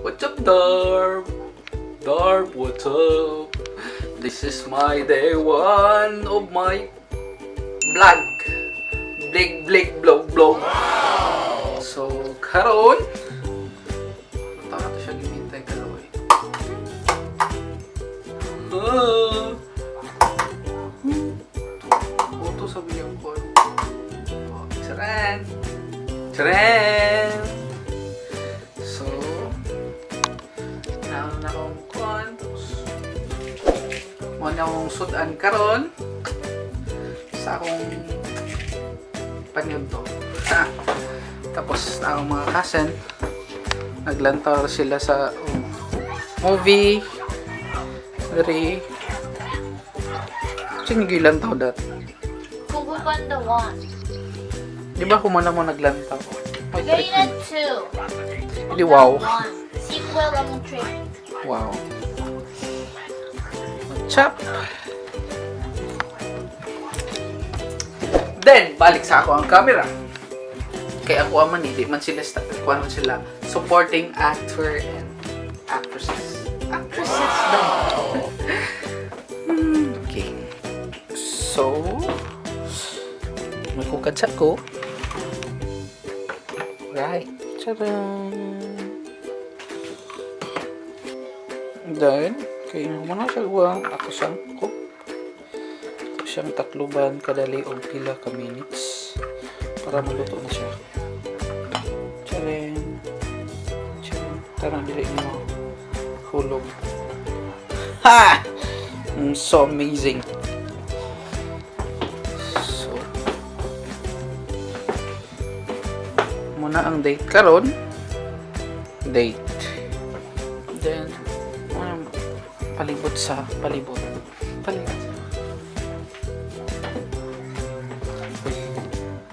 What's up, Darb? Darb, what's up? This is my day one of my vlog. Blig, blig, blog, blog. So, karon, tama to siya gimintay kaloy. Ah. Auto sa biyang ko. Oh, charan! Charan! So, naon na akong kuan. Tapos, mo na akong sudan karon sa akong panyudto. Tapos, ang mga cousin, naglantaw sila sa movie. Dari, sino gilantaw dat? Kung Fu Panda 1. Di ba kumana mo naglantaw? May trip Gayuna 2. Hindi, wow. 1. Sequel among trip. Wow. Chop! Then, balik sa ako ang camera. Kay ako aman, hindi man sila, kuan man sila, supporting actor and actresses. Actresses daw. Okay. So, magkukad sa ko. Right. Tcharam! Then, kay mo na siya uwang ako siyang cook. Ito siyang takluban kadali og pila ka minutes para maluto na siya. Tcharin! Tcharin! Tara, dili mo hulog. Ha! So amazing. So, muna ang date karon. Date. Then, ano, palibot sa palibot. Palibot. Uy,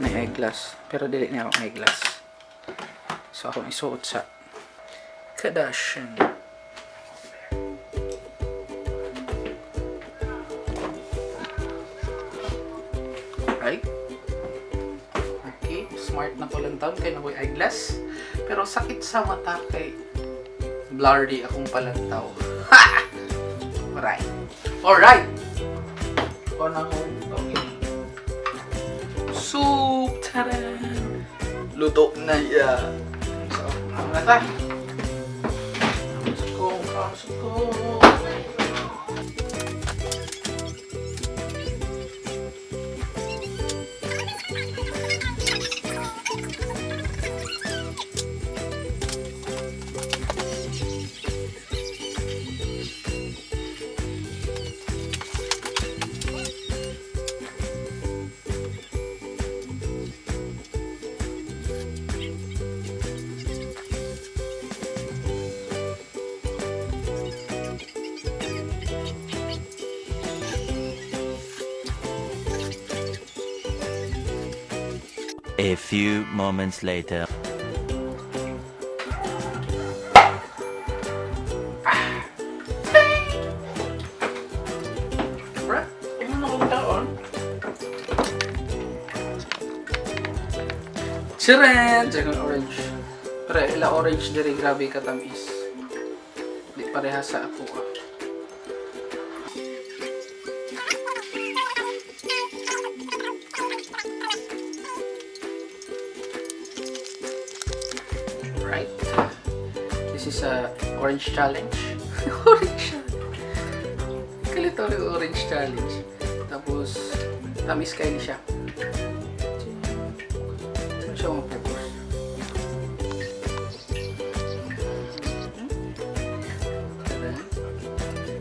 may eyeglass. Pero dili niya akong eyeglass. So, akong isuot sa Kardashian. Right? Okay, smart na ko lang taon kay nakoy eyeglass. Pero sakit sa mata kay blurry akong palantaw. Ha! Alright. Alright! Kuha na akong okay. Soup! Taran! Luto na ya. So, ano na ta? Ko, ko. A few moments later. Bra, ano na kong taon? Chiren! Dragon orange. Pero ila orange diri grabe katamis. Di pareha sa ako ah. Right. This is a orange challenge. Orange challenge. Kalito ulit orange challenge. Tapos, tamis kayo ni siya. Saan siya mapokus? Tara.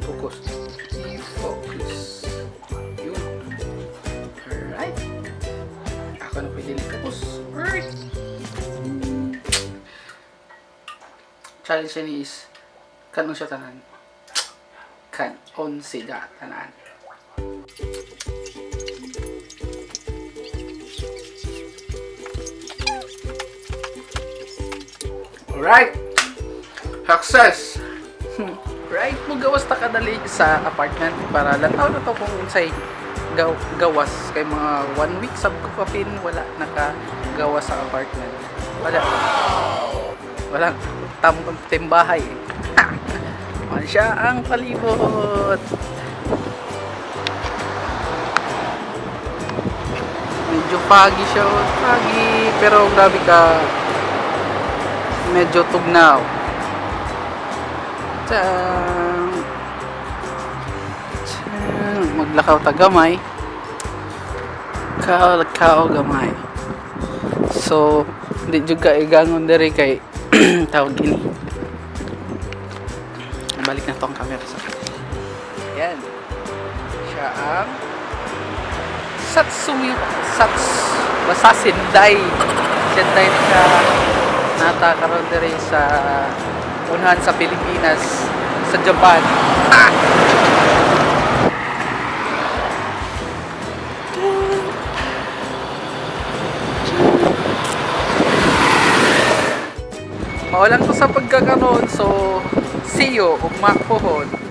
Focus. I-focus. Yun. Alright. Ako na pwede focus. Alright. Challenge niya is, kanong siya tanan? Kan on sila tanan. Alright! Success! Right, mo gawas ta kadali sa apartment para lantaw na to kung unsay gawas kay mga one week sab ko kapin wala naka gawas sa apartment. Wala. Walang tam timbahay eh. Ha! Man siya ang palibot. Medyo foggy siya, oh. Foggy, pero grabe ka medyo tugnaw. Tang! Tang! Maglakaw ta gamay. Lakaw, lakaw gamay. So, di jud ka igangon diri kay tawag gini. Balik na to ang camera sa. Yan. Siya ang Satsumi Sats basta Sendai. Sendai na siya nata karon diri sa unahan sa Pilipinas sa Japan. Ah! Maulan ko sa pagkakaroon, so see you, ugma pohon.